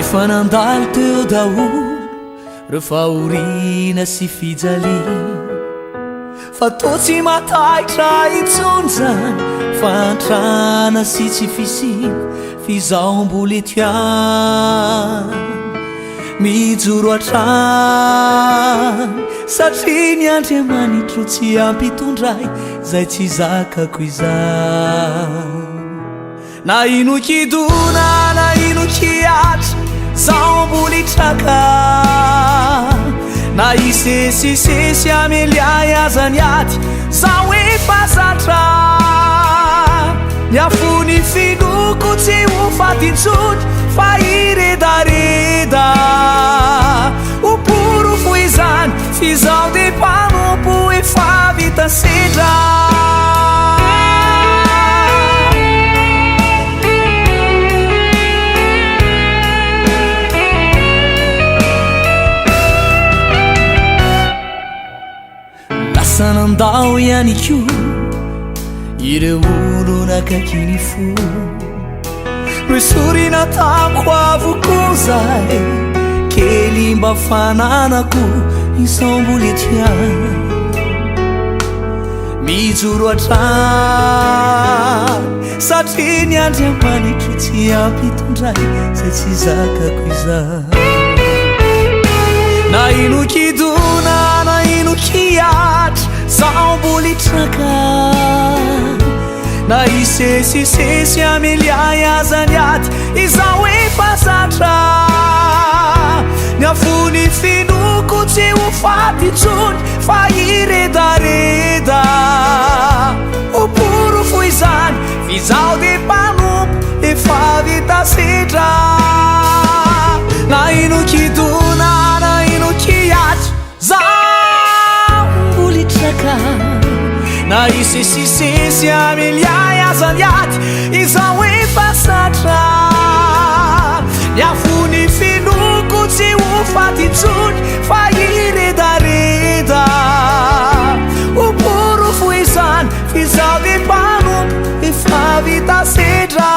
Efa nandalo teo daholo reo fahoriana sy fijaliana Fa toa tsy mataitra intsony zany fahantrana sy tsy fisiana F'izaho mbola eto ihany mijoro hatrany Satria ny Andriamanitro tsy hampitondra ahy izay tsy zakako izany. Na ino kidona na ino kihatra Zaho mbola hitraka Na hisesisesy hamely ahy aza ny ady Zaho efa zatra Ny afon'ny finoako tsy ho faty intsony Fa hiredareda Ho porofo izany F'izaho dia mpanompo efa vita sedra. Lasa nandao ihany koa ireo olona akaiky ny fo. Noesorina tamiko avokoa zay kely mba fananako izao mbola eto ihany mijoro hatrany satria ny Andriamanitro tsy hampitondray zay tsy zakako izany na ino kidona na ino kihatra zaho mbola hitraka Na hisesisesy hamely ahy aza ny ady, izaho efa zatra. Ny afon'ny finoako tsy ho faty intsony fa hiredareda. Ho porofo izany f'izaho dia mpanompo efa vita sedra. Na inon-kidona na inon-kihatra. Zaho mbola hitraka Na hisesisesy hamely ahy aza ny ady Izaho efa zatra Ny afon'ny finoako tsy ho faty intsony Fa hiredareda Ho porofo izany F'izaho dia mpanompo efa vita sedra.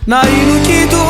Na ino kidona.